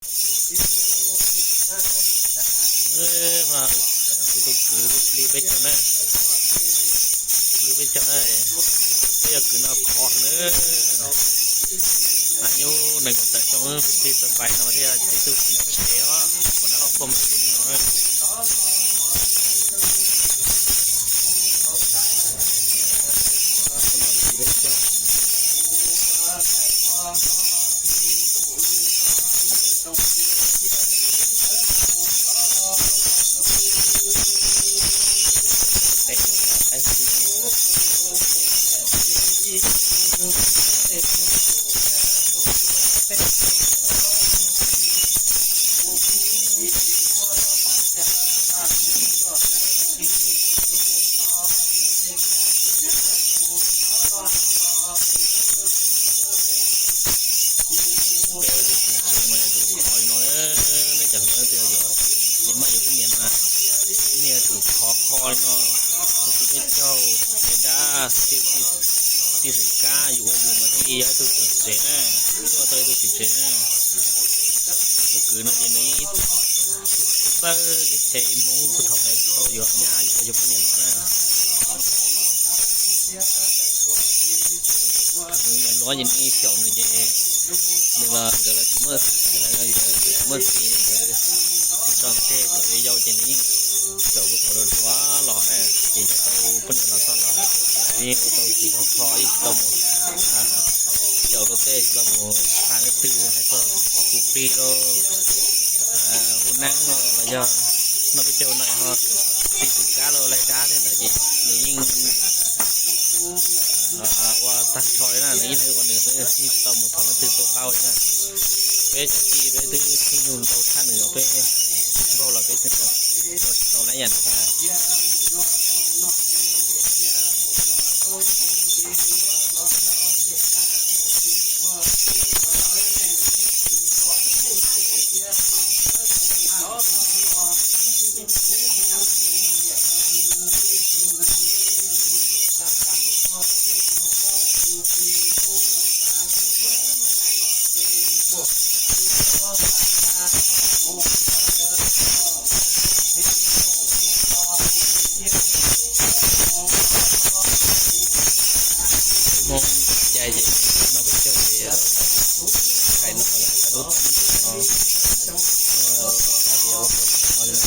Mas kuv tus kwv plig peb caug na, plig peb caug na, peb yog kwv no khov na. Mas nyuj nees nkaum tawm xyoo plig xav npais no thiaj tib tug txiv tsev os, ua nab ob puag mas txiv no. Peb tus txiv tsev mas tus khov li no, nej cov hluas leej twg yuav, yog maj yuav poj niam mas nej tus khov kho li no, tus peb caug, ces dab, tij xwm kab yus ua yus mas thiaj li yog ib tug txiv tsev na, thiaj ua tau ib tug txiv tsev na. Tus kwv no ces nws yeej ib tug txawj kev cai Hmoob puag thaum tau yuav nyab yuav poj niam no na. Thaum nws nyuam hluas ces nws xyaum nws ces nws los nkawd los tsis muaj, nkawd tsis muaj txiv, nkawd tsis tso nws tseg thaum yuav yau ces nws yeej xyaum puag thaum hluas los na, ces yuav tau poj niam los txog los nws yeej ua tau txiv hluas kho, yeej tsis tau mus xyaum luag tej, tsis tau mus tham leej twg hais txog hu plig los hu neeb los yog noj peb caug no ho tij xwm kab los laij dab tej ntawd ces nws yeej ua tag nrho li na, nws ib leeg ua nws xwb, yeej tsis tau mus thov leej twg tuaj paub li na. Peb cov tij peb twb txij nyug ntau tshaj nws, peb npaug los peb twb tsis tau lab yam nws thiab. Hmoob cai ces noj peb caug ces hais no, hais lub no, ua tus kab ces ua tus no li no.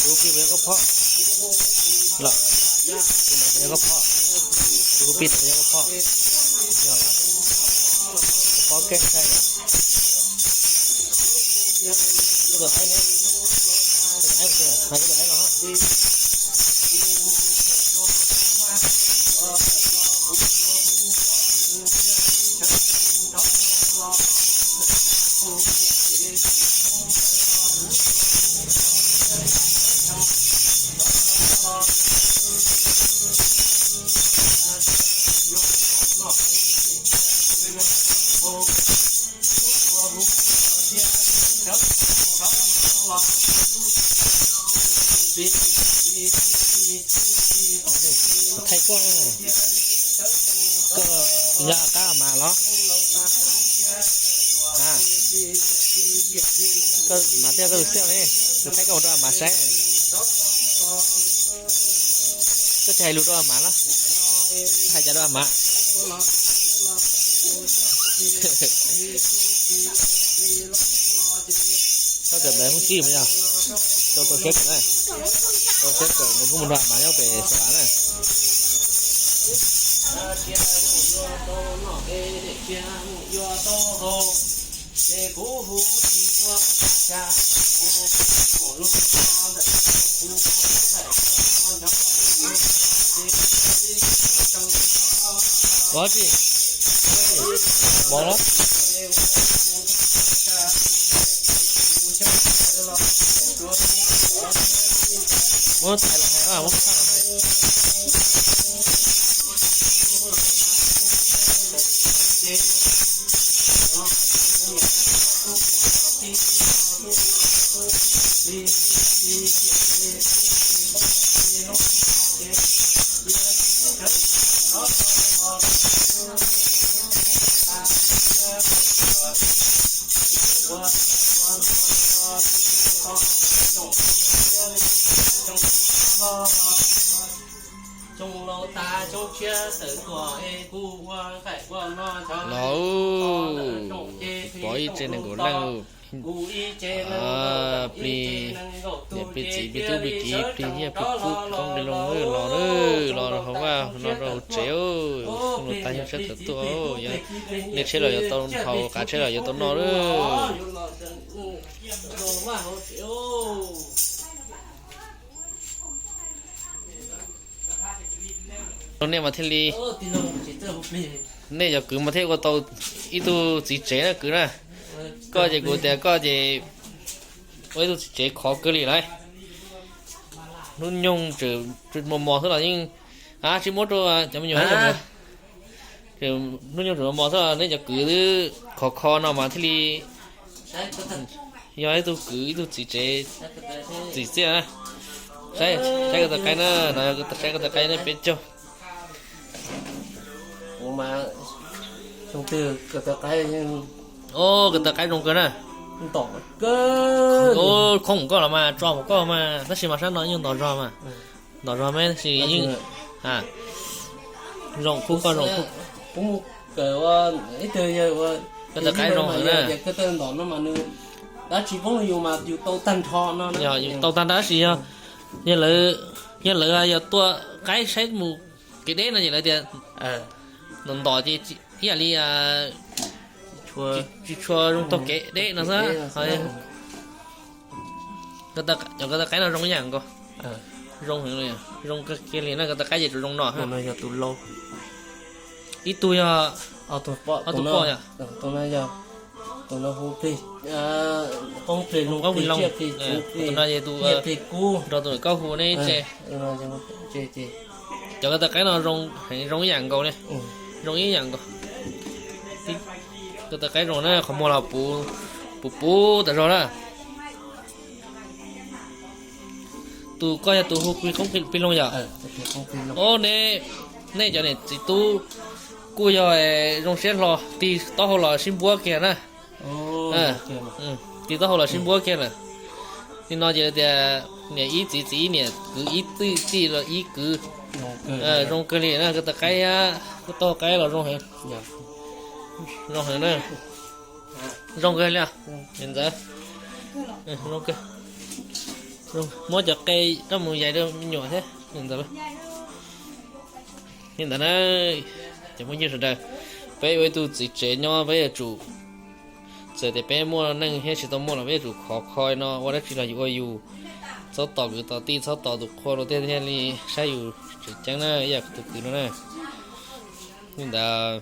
Kuv pib yog koj phob los, kuv pib yog koj phob, yog los, koj phob keej ntshai yom. Tus aib ne, tus aib, tus aib no. Thaij koj, koj yog qab mas los? Koj mas tias koj lus xiab ne, kuv thaij koj mus rau mas saib. Koj tsis hais lus rau mas los? Hais cas rau mas? Koj kawm ntawv hoob sib mas yog, tau tau siab kawm na, tau siab kawm nws kuj mus nrog mas nyob pem Xas Vas na. Ua tsi, vauv los? Muab txhais los hais, muab txhais los hais. Los, pom ib tsev nees nkaum leej, plig, niam plig txiv plig tub plig kiv plig nyiaj plig kub plig qoob plig loo los, los hauv vaj no rau hauv tsev. Xyoo no tag yog sab tawm tuaj, yog nej tsheb los yuav tau haus, qav tsheb los yuav tau noj lawm. Nej mas thiaj li, nej cov kwv mas thiaj ua tau ib tug txiv tsev na kwv na. Koj ces kuv tias koj ces ua ib tug txiv tsev khov kawg li lauj. Hnub nyoog tseem mos mos xwb los yeej, a, tsis muab rau cov me nyuam. Hnub nyoog tseem mos mos xwb los nej cov kwv twb khov kho no mas thiaj li yog ib tug kwv ib tug txiv tsev txim txiaj na. Saib, saib koj tus qaib na, no yog koj tus, saib koj tus qaib na peb caug. Koj tus qaib zoo kawg na. Khoob koj los mas tso mus koj mas, tab sis mas sab no yeej ntov zog mas. Ntov zog mas tab sis yeej zoo khub koj zoo khub. Koj tus qaib zoo heev na. Dab tsi poob yus mas yus tau tag nrho no. Yus tau tag nrho tab sis yog, yog lawv, yog lawv yog tua qaib saib mus kev deb no ces lawv tias ntom ntom ces ib yam li tsis tshua zoo taug kev deb no xwb. Cov koj tus qaib no zoo ib yam nkaus. Zoo heev li, zoo kawg kiag li na, koj tus qaib ces tsuas zoo no. Ib tug yog, ob tug poj yog. Tus no ces tus nrog tus koj hu ne tse. Cov ko taw qaib no zoo heev, zoo ib yam nkaus ne. Zoo ib yam nkaus. Ko taw qaib zoo na, qhov muag los puv puv tas zog na. Tus koj yog tus hu plig qoob plig loo yom? Ob, nej cov niam txiv tub kuj yog zoo siab hlo, tig taub hau los sib npuab kiag na. Tig taub hau los sib npuab kiag lawm. Nim no ces tias niam ib txiv, txiv ib niam, kwv ib txij, txij los ib kwv. Zoo kawg li na, ko taw qaib, ko taw qaib los zoo heev. Zoo heev na. Zoo kawg li os. Niam ntxawm, muab cov qe coj mus yais rau me nyuam thiab niam ntxawm. Li ntawd na, cov phooj ywg sawv daws, peb ua ib tug txiv tsev nyob peb yuav tsum, txawm tias peb muaj neej thiab tsis tau muaj los peb yuav tsum khov kho no, ua dab tsi los yus ua yus, txhob tos kwv tos tij, txhob tos tus qhua rau tej thiaj li saib yus tseem ceeb na, ib yam tus kwv no na. Li ntawd,